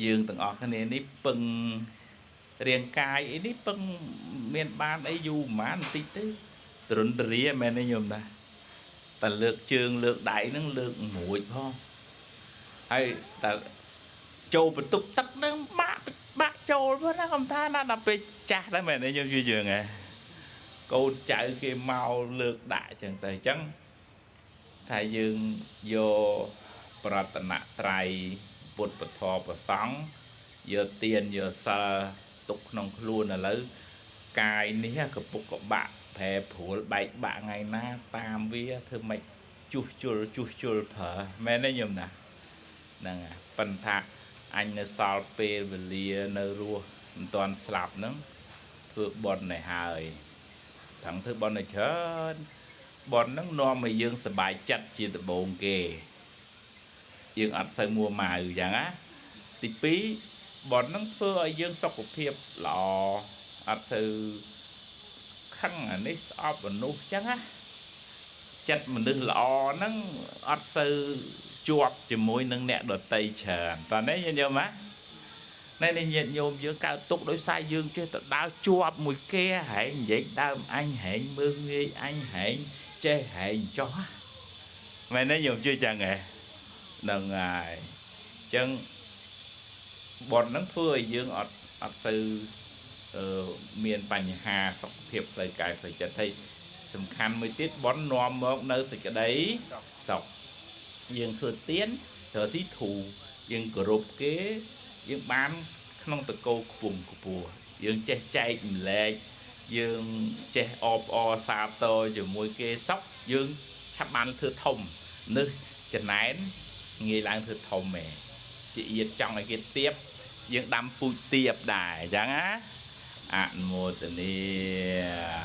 យើងទាំងអស់គ្នានេះពឹងរាងកាយអីនេះពឹងមានបានអីយូរប្រហែលបន្តិចទេទ្រុនទ្រាមែនទេញោមណាតែលើកជើងលើកដៃហ្នឹងលើករួចផងហើយតែចូលបន្ទប់ទឹកហ្នឹងបាក់បាក់ចូលផងណាកំថាណាដល់ពេលចាស់ដែរមែនទេញោមជឿយើងហ៎កូនចៅគេមកលើកដាក់ចឹងទៅអញ្ចឹងថាយើងយកប្រតនត្រ័យពុទ្ធពធប្រសង្ឃយកទានយកសិលទុកក្នុងខ្លួនឥឡូវកាយនេះកពុកកបាក់ប្រែប្រួលបែកបាក់ថ្ងៃណាតាមវាធ្វើម៉េចជួសជុលជួសជុលប្រើមែនទេញោមណាហ្នឹងហើយប៉ុន្តែអញនៅសល់ពេលវេលានៅរស់មិនទាន់ស្លាប់ហ្នឹងធ្វើបុណ្យឲ្យហើយថឹងធ្វើបុណ្យឲ្យច្រើនបុណ្យហ្នឹងនាំឲ្យយើងសប្បាយចិត្តជាដំបូងគេយើងអត់សូវមួម៉ៅអញ្ចឹងណាទី2បុណ្យហ្នឹងធ្វើឲ្យយើងសុខភាពល្អអត់សូវខឹងអានេះស្អប់មនុស្សអញ្ចឹងណាចិត្តមនុស្សល្អហ្នឹងអត់សូវជាប់ជាមួយនឹងអ្នកដតីច្រើនតោះនេះញាតិញោមណាណែនេះញាតិញោមយើងកើតទុកដោយសារយើងចេះទៅដើរជាប់មួយគេហែងនិយាយដើមអញហែងមើងងាយអញហែងចេះហែងចោះមែនទេញោមជឿចឹងហ៎ហ្នឹងហើយអញ្ចឹងបុណ្យហ្នឹងធ្វើឲ្យយើងអត់អត់សូវអឺមានបញ្ហាសុខភាពផ្លូវកាយផ្លូវចិត្តហើយសំខាន់មួយទៀតបុណ្យនាំមកនៅសេចក្តីសុខយើងធ្វើទានត្រូវទីធូយើងគោរពគេយើងបានក្នុងតកោខ្ពង់ខ្ពស់យើងចេះចែកម្លែកយើងចេះអបអរសាទរជាមួយគេសុខយើងឆាប់បានធ្វើធំនឹកចំណែនងាយឡើងធ្វើធំឯងជាអៀតចង់ឲ្យគេទៀបយើងដាំពូជទៀបដែរអញ្ចឹងណាអនុមោទនា។